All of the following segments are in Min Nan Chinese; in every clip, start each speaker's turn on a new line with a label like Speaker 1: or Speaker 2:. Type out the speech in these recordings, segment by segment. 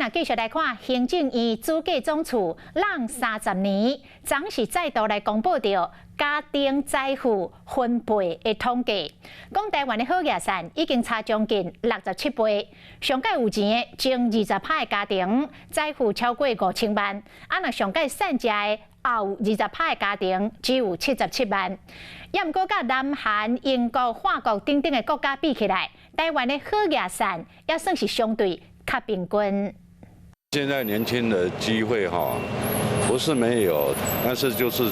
Speaker 1: 那繼續來看行政院主計總處攏30年，昨是再度來公布著家庭財富分配的統計，講台灣的好額稅已經差將近67倍，上蓋有錢的前20趴的家庭財富超過5000萬，啊若上蓋散食的後20趴的家庭只有77萬。也毋過，佮南韓、英國、法國等等的國家比起來，台灣的好額稅也算是相對較平均。
Speaker 2: 現在年輕的機會哈，不是沒有，但是就是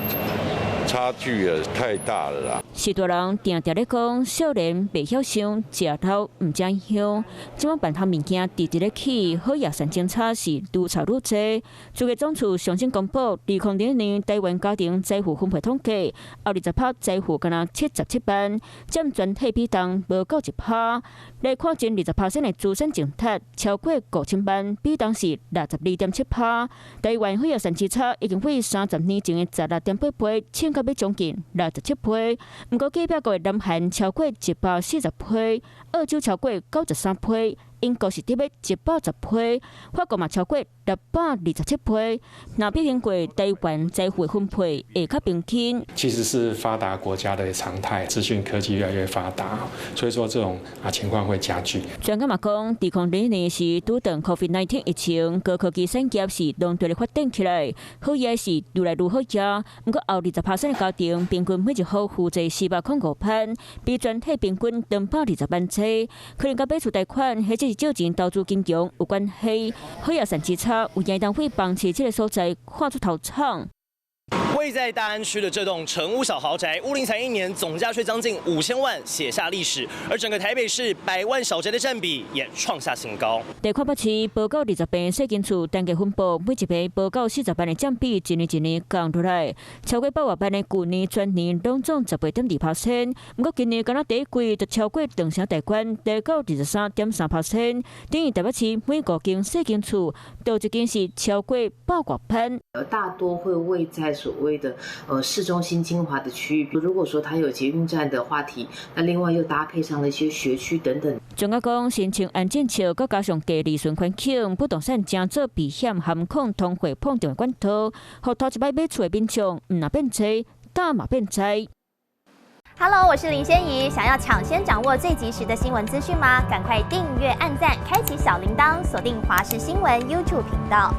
Speaker 2: 差距也太大了啦。
Speaker 3: 許多人定定咧講，少年袂曉想，食頭毋知香。這擺辦項物件直直咧起，好額稅政策是愈炒愈濟。主計總處上新公布，2002年台灣家庭財富分配統計，後20趴財富干焦77萬，佔全體比重無夠1趴。來看前20%的資產淨值超過5000萬，比重是62.7趴。台灣好額稅之差已經對30年前的16.8倍，升到欲將近67倍。毋過隔壁國的南韓超過140倍，澳洲超過93倍，英國是佇欲110倍，法國嘛超過627倍。若比拼過台灣財富分配會較平均。
Speaker 4: 其實是發達國家的常態，資訊科技越來越發達，所以說這種情況會加劇。
Speaker 3: 專家嘛講，2020年時拄著 COVID-19 疫情，高科技產業是攏佇咧發展起來，好額是愈來愈好食。毋過後20%的家庭平均每一戶負債405萬，比全體平均220萬濟，可能佮買厝貸款或者是借錢投資金融有關係。好額稅之差，有影當會放棄這个所在，看出頭廠。
Speaker 5: 位在大安區的這棟成屋小豪宅，屋齡才一年，總價卻將近5000萬，寫下歷史。而整個台北市百萬小宅的佔比也創下新高。
Speaker 3: 地跨北市無夠20平細間厝，單價分布每一坪無夠40萬的佔比，一年一年降落來，超過百外萬的舊年全年攏總18.2%。毋過今年干焦第一季就超過兩成大關，達到23.3%，等於台北市每五間細間厝，就一間是超過百外萬。
Speaker 6: 大多會位在所謂的市中心精華的區域，如果說它有捷運站的話題，那另外又搭配上了一些學區等等。
Speaker 3: 專家講，申請安政策，閣加上低利潤環境，不動產成做避險含抗通貨膨脹的管道，予頭一擺買厝的民眾毋若變濟，膽嘛變濟。
Speaker 7: Hello，我是林仙怡，想要搶先掌握最及時的新聞資訊嗎？趕快訂閱、按讚、開啟小鈴鐺，鎖定華視新聞 YouTube 頻道。